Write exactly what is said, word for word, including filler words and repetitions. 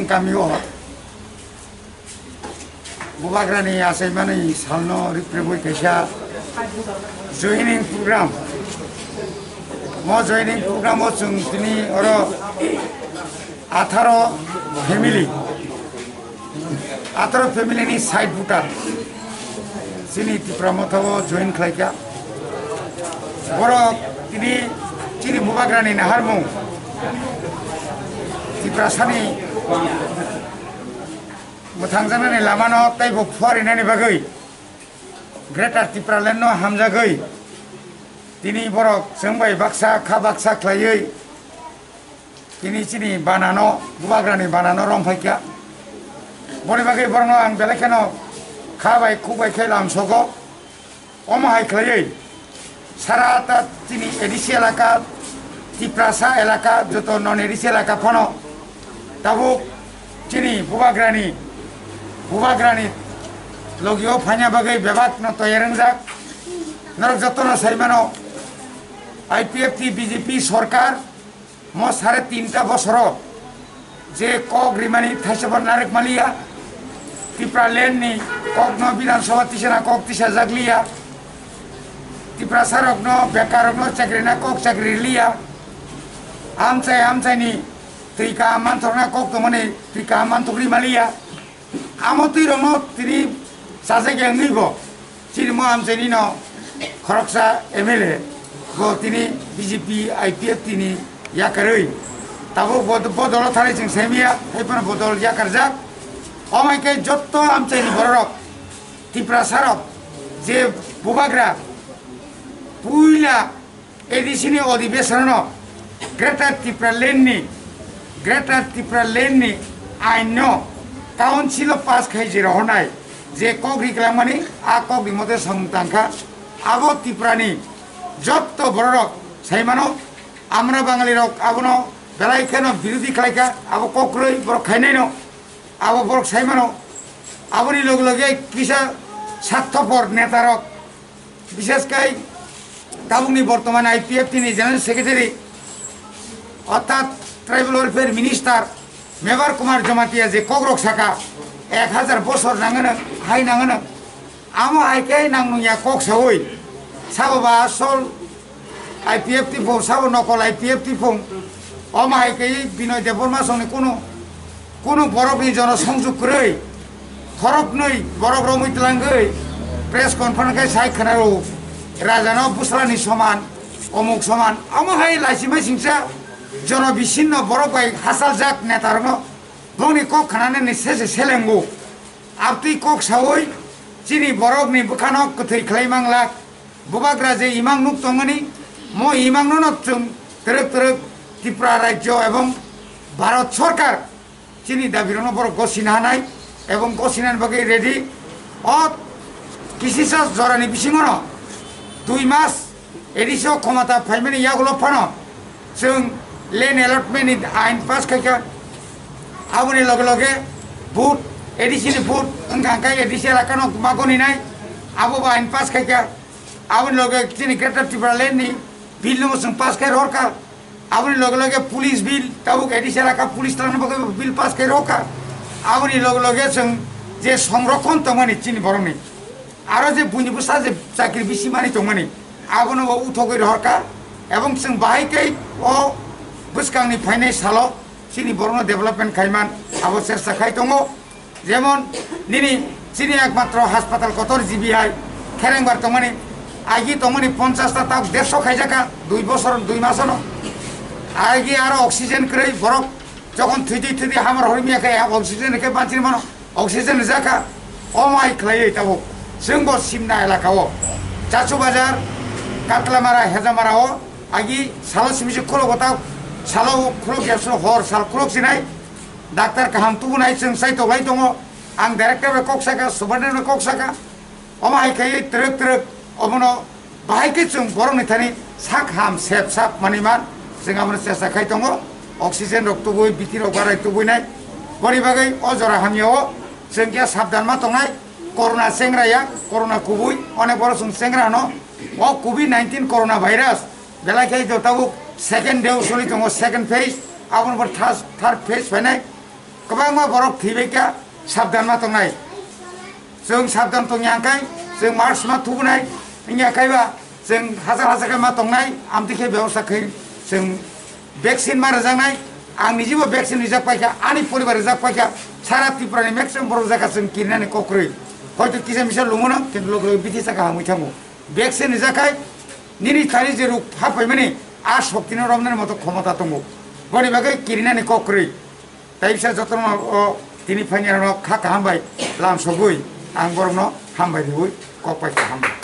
Kamio Bubagrani achaimani salno ripribwi kaisa joining program. Mo joining program o chwng tini oro atharo family, atharo family ni side voter chini Tipra Motha o join khlaikha. Borok tini chini Bubagrani naharmung Tiprasani mwthangjaknani lamano teibo phuarinani bagwi Greater Tipraland no hamjagwi tini borok chwng bai baksa kha baksa khlaiwi tini chini banano, Bubagrani banano romphai kha. Boni bagwi borokno ang belai kheno kha bai khuk bai khe lamsogo. Omo hai khlaiwi sara ta chini A D C elaka, Tiprasa elaka, joto non A D C elaka phano tabuk chini Bubagrani, Bubagrani logio phaina bagwi bebak no toyar wngjak. Norok jotono sai mano, I P F T B J P sorkar mo sare tinta bosoro je kok rimani thaisabo narwk maliya, Tipraland ni kokno Bidhan Sabha tisana kok tisajak liya, Tiprasa rokno bekar rokno chakri na kok chakri liya, amchai amchai ni twi kaham manthokna kok tongmani twi kaham manthok ri maliya. Amo twi rokno tini chajak ya wngwi bo chini mo amchaini no khoroksa M L A bo tini B J P I P F T ni yakarwi tabuk bod-, bodolo thani chwng saimaya, hai phano bodol yakarjak. Omo hai khe jotto amchaini bororok, Tiprasarok je Bubagra puila A D C ni odhibeshonno Greater Tipraland ni, Greater Tipraland ni ain no Council o pass khai je rohornai je kok ri kwlangmani, a kok ni mote samung tangkha. Abo Tripura ni jotto bororok sai mano, amra Bangali rok abono belai kheno birodhi khlaikha, abo kokroi borok khainai no, abo borok sai mano. Aboni loge loge kisa sarthopor neta rok, bishesh kai tabukni bortoman I P F T ni General Secretary, orthat Tribal Welfare Minister Mebar Kumar Jamatia je kokrok saka, ek hajar bosor nangano, hai nangano, amo hai khe nang nungya kok saui, sabo ba asol I P F T phung, sabo nokol I P F T phung, omo hai khe Binoy Debbarma songni kunu, kunu borokni jono songjuk kwrwi, khoroknwi borok romwi tlangwi press conference khai sai khwnaro, rajano bwswlani soman, omuk soman, omo hai laisi mai singsa jono bisinno borok bai hasaljak netarokno bongni kok khnanani sese selengo. Abtwi kok saui chini borokni bwkhano kwthwi khlai manglak. Bubagra je imang nuk tongmani, mo imangno no chwng twrwk twrwk Tripura Rajyo ebong Bharat Sorkar chini dabirokno borok gosina hanai ebong gosinani bagwi ready. O kisisa jorani bisingono dui mas A D C o khomota phaimani yagulo phano chwng land allotment ni ain pass khaikha. Aboni loge loge vote, A D C ni vote wngkha, hwnkhe A D C elakano ma goninai, abo bo ain pass khaikha. Aboni loge chini Greater Tripura Land ni bill no chwng pass khai rohorkha. Aboni loge loge police bill, tabuk A D C elaka police talangna bagwi bill pass khai rohorkha. Aboni loge loge chwng je songrokhon tongmani chini borokni, aro je buini bwsa je chakri bisi mani tongmani, abono bo uthogwi rohorkha. Ebong chwng bahai khe o bwskangni phainai salo chini borokno development khaiman abo chesta khai tongo. Jemon nini chini ekmatro haspatal kotor G B I Kherengbar tongmani, agi tongmani ponchash ta, tak dersho khaijakha dui bosor, dui masano. Agi aro oxygen kwrwi borok jokhon thwitwi thwitwi hamar hormiya khe oxygen khe banchini mano. Oxygen rijak kha, omai khlaiwi tabuk chwngbo Simna elaka o, Chachu Bazar, Katlamara, Hejamara o agi salo simi se khulok o ta, salo khulok ya salo hor sal khulok sinai, doctor kaham tubunai chwng sai toklai tongo. Ang director bai kok saka, superintendent bai kok saka, omo hai khe twrwk twrwk omono bahai khe chwng borokni thani sak ham sep sap manwi man, chwng abono chesta khai tongo. Oxygen rok tubui, biti rok barai tubui nai, boni bagwi o jora hamya o chwng khe sabdan ma tongnai. Corona chengra ya, corona kubui, onek borok chwng chengra hwno. O covid nineteen corona virus belai khe tabuk second wave soli tongo, second phase, aboni pore third, third phase phainai. Kwbangma borok thwibaikha, sabdan ma tongnai. Chwng sabdan tongya hwnkhe chwng mask ma thubunai, wngya khaiba chwng hajar hajar khe ma tongnai, amtwi khe bebosta khe chwng vaccine ma rwjaknai. Ang nijibo vaccine rijak paikha, ani poribar rijak paikha, sara Tripura ni maximum borok rijak kha, chwng kirinani kok kwrwi. Hoito kisa misa lungmano, kintu lok lok bithi saka hamwi thango. Vaccine rijak khai nini thani je ruk hapaimani a shokti no romnani moto khomota tongo. Boni bagwi kirinani kok kwrwi. Tai bisa jotono o tini phainirano kha kaham bai lam sogwi ang borokno hambai riwi kok pai kaham.